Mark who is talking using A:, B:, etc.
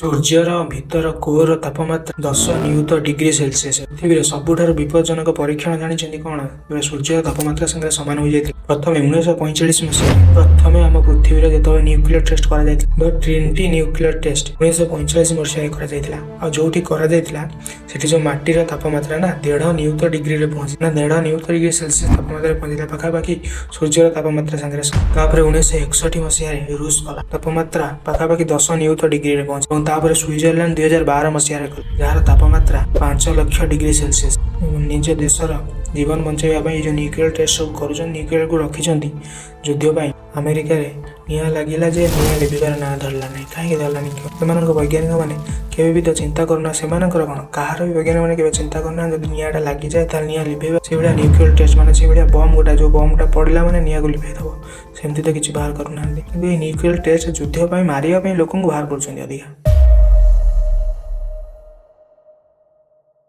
A: ସୂର୍ଯ୍ୟର ଭିତର କୋର ତାପମାତ୍ରା 10 ନିୟୁତ ଡିଗ୍ରୀ ସେଲସିୟସ। ପୃଥିବୀର ସବୁଠାରୁ ବିପଜ୍ଜନକ ପରୀକ୍ଷଣ ଜାଣିଛନ୍ତି କଣ, ଯୋଉଟା ସୂର୍ଯ୍ୟର ତାପମାତ୍ରା ସାଙ୍ଗରେ ସମାନ ହୋଇଯାଇଥିଲା? ପ୍ରଥମେ 1945 ମସିହାରେ ପ୍ରଥମେ ଆମ ପୃଥିବୀରେ ଯେତେବେଳେ ନ୍ୟୁକ୍ଲିୟର ଟେଷ୍ଟ କରାଯାଇଥିଲା, ଦ ଟ୍ରିନିଟି ନ୍ୟୁକ୍ଲିୟର ଟେଷ୍ଟ, 1945 ମସିହାରେ କରାଯାଇଥିଲା। ଆଉ ଯୋଉଠି କରାଯାଇଥିଲା, ସେଠି ଯୋଉ ମାଟିର ତାପମାତ୍ରା ନା 1.5 ନିୟୁତ ଡିଗ୍ରୀରେ ପହଞ୍ଚି ନା, 1.5 ନିୟୁତ ଡିଗ୍ରୀ ସେଲସିୟସ ତାପମାତ୍ରାରେ ପହଞ୍ଚିଲା, ପାଖାପାଖି ସୂର୍ଯ୍ୟର ତାପମାତ୍ରା ସାଙ୍ଗରେ ସମାନ। ତାପରେ 1961 ମସିହାରେ ରୁଷ କଲା, ତାପମାତ୍ରା ପାଖାପାଖି 10 ନିୟୁତ ଡିଗ୍ରୀରେ ପହଞ୍ଚି ଏବଂ ତାପରେ ସୁଇଜରଲ୍ୟାଣ୍ଡ 2012 ମସିହାରେ କଲା, ଯାହାର ତାପମାତ୍ରା 5 ଲକ୍ଷ ଡିଗ୍ରୀ ସେଲସିୟସ। ନିଜ ଦେଶର ଜୀବନ ବଞ୍ଚାଇବା ପାଇଁ ଏ ଯୋଉ ନ୍ୟୁକ୍ଲିୟର ଟେଷ୍ଟ ସବୁ କରୁଛନ୍ତି, ନ୍ୟୁକ୍ଲିୟରକୁ ରଖିଛନ୍ତି ଯୁଦ୍ଧ ପାଇଁ। ଆମେରିକାରେ ନିଆଁ ଲାଗିଲା ଯେ ନିଆଁ ଲିଭିବାର ନାଁ ଧରିଲା ନାହିଁ। କାହିଁକି ଧରିଲାନି? ସେମାନଙ୍କ ବୈଜ୍ଞାନିକମାନେ କେବେ ବି ତ ଚିନ୍ତା କରୁନା, ସେମାନଙ୍କର କ'ଣ, କାହାର ବି ବୈଜ୍ଞାନିକମାନେ କେବେ ଚିନ୍ତା କରୁନାହାନ୍ତି, ଯଦି ନିଆଁଟା ଲାଗିଯାଏ ତାହେଲେ ନିଆଁ ଲିଭେଇବା ସେଇଭଳିଆ ନ୍ୟୁକ୍ଲିୟର ଟେଷ୍ଟ, ମାନେ ସେଇଭଳିଆ ବମ୍ ଗୋଟା, ଯୋଉ ବମ୍ଟା ପଡ଼ିଲା ମାନେ ନିଆଁକୁ ଲିଭେଇ ଦେବ, ସେମିତି ତ କିଛି ବାହାର କରୁନାହାନ୍ତି। କିନ୍ତୁ ଏଇ ନ୍ୟୁକ୍ଲିୟର ଟେଷ୍ଟ ଯୁଦ୍ଧ ପାଇଁ, ମାରିବା ପାଇଁ ଲୋକଙ୍କୁ ବାହାର କରୁଛନ୍ତି ଅଧିକା।